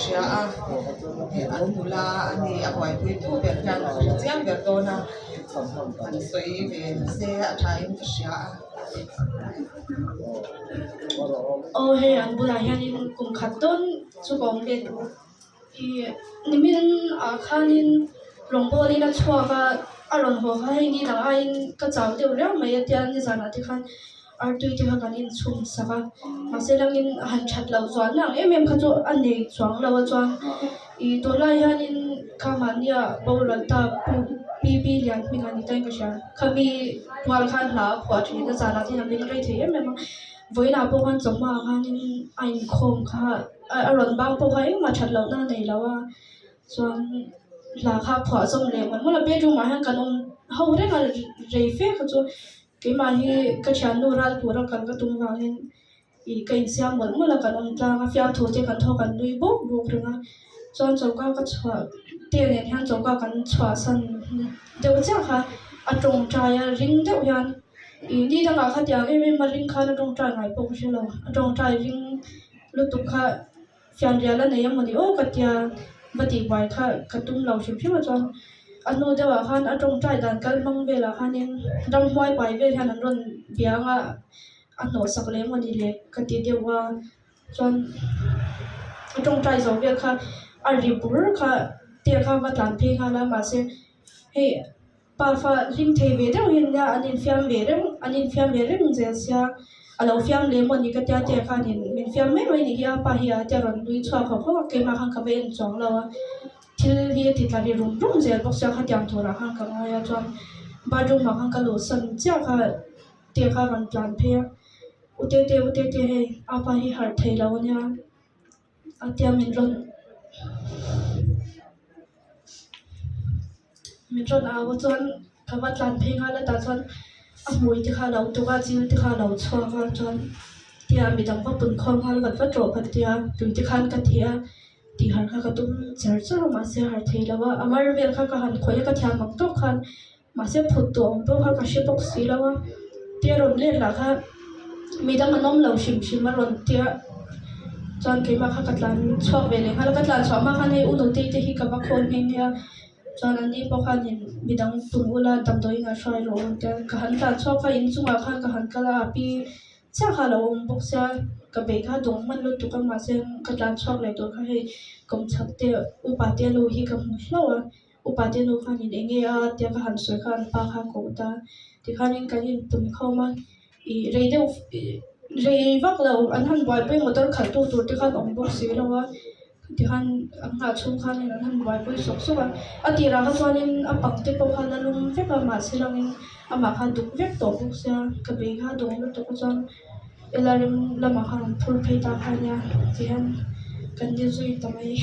hria a, hei an nula a ni a buaipuitu ber hian a hre chiang ber dawn a, an sawi ve se a thain ka hria a. Aw hei an bulah hianin kum khat dawn chu ka awm ve tawh ih nimin ah khanin rawngbawlin a chhuak a a rawn haw kha hei ni dang aiin ka chau deuh riau mai a tia nizanah te khan artui te kha kan inchhum sak a mahse langin a han that loh chuan ang em em kha chu a nei chuang lo a chuan ih tunlai hianin kha mahnia boral ta pu P P Lianhminga ni tain ka hria khami pual khan hla a phuah thin a zanah te hian a beng rei thei em em a vawiinah pawh khan chawhma ah khanin a inkhawm kha a rawn bang pawh kha engmah that lohna a nei lo a chuan hla kha a phuah zawm leh mawlh mawlh a bedroom ah hian kan awm ho reng a rei fe kha chu. Keimah hi ka thiannu ral tura kal ka tum vangin ih ka insiam mawlh mawlh a kan awm tlang a fiamthu te kan thawk an nui bawk bawk reng a chuan choka ka chhuah te nen hian choka kan chhuah san deuh chiah kha a tawngtai a ring deuh hian ih ni dangah khatiang em em a ring khan a tawngtai ngai pawh ka hre lo a tawngtai ring lutuk kha fianrial a nei emawni aw ka tia va tih buai kha ka tum lo hrim hrim a chuan a hnu deuh ah khan a tawngtai dan kal hmang velah khanin ramhuai pai vel hian an rawn bia anga a hnawh sak leh emawni le ka ti deuh a chuan a tawngtai zawh vel kha a ri bur kha te kha va tlan phei nghal a mahse hei pa fa hlim thei ve deuh hi ania an infiam ve reng an infiam ve reng zel sia a lo fiam leh maw ni ka tia te khanin min fiam mai mai ni hi a pa hi a tia rawn nui chhuak hawk hawk a keimah khan ka va en chuang lo a thil hi a ti tla ri rum rum zel bawk sia khatiang turah khan ka ngai a chuan bathroom ah khan ka luh san chiah kha te kha a rawn tlan phei a u tete u tete hei a pa hi harh thei lo ania a tia min rawn min rawn au a chuan ka va tlan phei nghal a tah chuan a hmui te kha a lo tuk a chil te kha a lo chhuak a chuan tia midang va pun khawm nghal vat vat rawh ka tia tui te khan ka theh a tih harh kha ka tum char char a mahse a harh thei lo a a mar vel kha ka han khawih a ka thiam ang tawk khan mahse phut tawh ang pawh kha ka hre bawk si lo a tia rawn let lah kha midang an awm lo hrim hrim a rawn tia chuan keimah kha ka tlan chhuak ve leh nghal a ka tlan chhuah hma khan hei u nutei te hi ka va khawn nghe nghe a chuan an ni pawh khanin midang tum ula damdawiin ah hruai rawh u tia ka han tlan chhuak a inchungah khan ka han kal a a pi chiah kha a lo awm bawk sia ka bei kha dawng hman lutuk a mahse ka tlan chhuak leh tur kha hei kawmchhak te upa te nu hi ka hmu hlauh a. Upa te nu khanin eng nge a tia ka han sawi kha an pa kha a koh ta. Tikhanin kan inpun khawm a, ih rei deuh rei vak lo an han buaipui motor khalh tu tur te khan awm bawk si lo a, tikhan an nghah chhung khanin an han buaipui sawk sawk a. A tirah kha chuanin a pang te pawh khan a lum vek a mahse langin amah kha a duk vek tawh bawk sia ka bei kha a dawng lutuk a chuan L R M lamah khan an phur phei ta kha ania tihian kan ni zui ta mai.